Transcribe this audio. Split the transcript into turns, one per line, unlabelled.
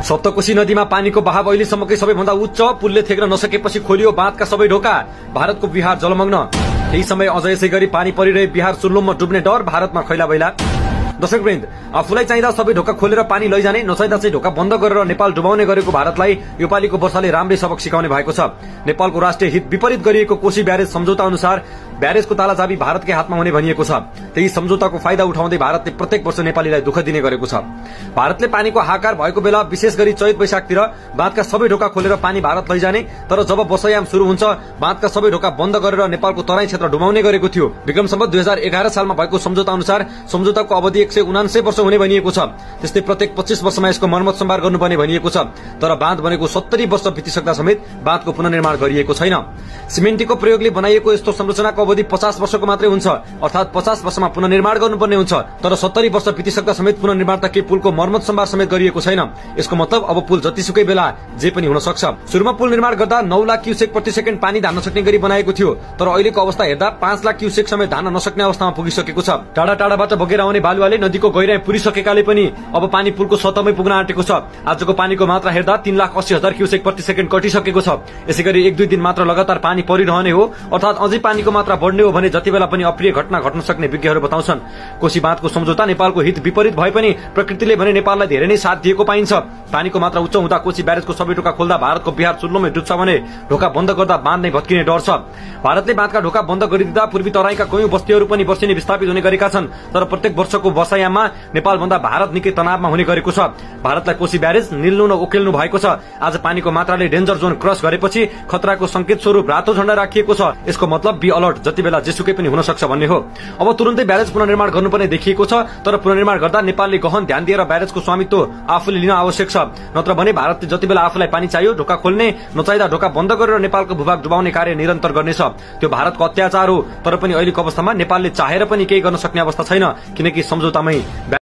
सप्तकोशी नदीमा पानीको बहाव अहिलेसम्मकै सबैभन्दा उच्च। पुलले थेक्न नसकेपछि खोलियो बाँधका सबै ढोका। भारतको बिहार जलमग्न। केही समय अझ यसै गरी पानी परिरहे बिहार सुर्लुममा डुब्ने डर। भारतमा खैला बैला। दर्शकवृन्द, आफूलाई चाहिँदा सबै ढोका खोलेर पानी लैजाने, नचाहिँदा चाहिँ ढोका बन्द गरेर नेपाल डुबाउने गरेको भारतलाई योपालिको वर्षाले राम्रै सबक सिकाउने भएको छ। नेपालको राष्ट्रिय हित विपरीत गरिएको कोशी ब्यारेज सम्झौता अनुसार ब्यारेजको तालाचाबी भारतकै हातमा हुने भनिएको छ। त्यही सम्झौताको फाइदा उठाउँदै भारतले प्रत्येक वर्ष नेपालीलाई दुःख दिने गरेको छ। भारतले पानीको हाहाकार भएको बेला विशेष गरी चैत वैशाखतिर बाँधका सबै ढोका खोलेर पानी भारत लैजाने, तर जब वर्षायाम शुरू हुन्छ बाँधका सबै ढोका बन्द गरेर नेपालको तराई क्षेत्र डुबाउने गरेको थियो। विक्रम सम्वत 2011 सालमा भएको सम्झौता अनुसार सम्झौताको अवधि 179 वर्ष हुने भनिएको छ। त्यस्तै प्रत्येक 25 वर्षमा यसको मर्मत सम्भार गर्नुपर्ने भनिएको छ। तर बाँध बनेको 70 वर्ष बितिसक्दा समेत बाँधको पुनर्निर्माण गरिएको छैन। सिमेन्टीको प्रयोगले बनाइएको यस्तो संरचनाको अवधि 50 वर्षको मात्रै हुन्छ, अर्थात 50 वर्षमा पुनर्निर्माण गर्नुपर्ने हुन्छ। तर 70 वर्ष बितिसक्दा समेत पुनर्निर्माण त के पुलको मर्मत सम्भार समेत गरिएको छैन। यसको मतलब अब पुल जतिसुकै बेला जे पनि हुन सक्छ। सुरुमा पुल निर्माण गर्दा 9 लाख क्युसेक प्रति सेकेन्ड पानी धान्न सक्ने गरी बनाएको थियो, तर अहिलेको अवस्था हेर्दा 5 लाख क्युसेक समेत धान्न नसक्ने अवस्थामा पुगिसकेको छ। टाढा टाढाबाट बगेर आउने बालुवाले नदीको गहिराई पुरिसकेकाले पनि अब पानी पुलको सतहमै पुग्न आँटेको छ। आजको पानीको मात्रा हेर्दा 3,80,000 क्युसेक प्रति सेकेन्ड कटिसकेको छ। यसैगरी 1-2 दिन मात्र लगातार पानी परिरहने हो, अर्थात अझै पानीको मात्रा बढ्ने हो भने जति बेला पनि अप्रिय घटना घट्न सक्ने विज्ञहरू बताउँछन्। कोशी बाँधको सम्झौता नेपालको हित विपरीत भए पनि प्रकृतिले भने नेपाललाई धेरै नै साथ दिएको पाइन्छ। पानीको मात्रा उच्च हुँदा कोशी ब्यारेजको सबै ढोका खोल्दा भारतको बिहार चुल्लोमै डुब्छ भने ढोका बन्द गर्दा बाँध नै भत्किने डर छ। भारतले बाँधका ढोका बन्द गरिदिँदा पूर्वी तराईका कयौं बस्तीहरू पनि वर्षेनी विस्थापित हुने गरेका छन्। तर प्रत्येक वर्षको वर्षायाममा नेपालभन्दा भारत निकै तनावमा हुने गरेको छ। भारतलाई कोशी ब्यारेज निल्नु न उकेल्नु भएको छ। आज पानीको मात्राले डेन्जर जोन क्रस गरेपछि खतराको संकेत स्वरूप रातो झण्डा राखिएको छ। यसको मतलब बी अलर्ट, जति बेला जेसुकै पनि हुन सक्छ भन्ने हो। अब तुरुन्तै ब्यारेज पुनर्निर्माण गर्नुपर्ने देखिएको छ, तर पुनर्निर्माण गर्दा नेपालले गहन ध्यान दिएर ब्यारेजको स्वामित्व आफूले लिन आवश्यक छ। नत्र भने भारतले जति बेला आफूलाई पानी चाहियो ढोका खोल्ने, नचाहिँदा ढोका बन्द गरेर नेपालको भूभाग डुबाउने कार्य निरन्तर गर्नेछ। त्यो भारतको अत्याचार हो, तर पनि अहिलेको अवस्थामा नेपालले चाहेर पनि केही गर्न सक्ने अवस्था छैन, किनकि सम्झौतामै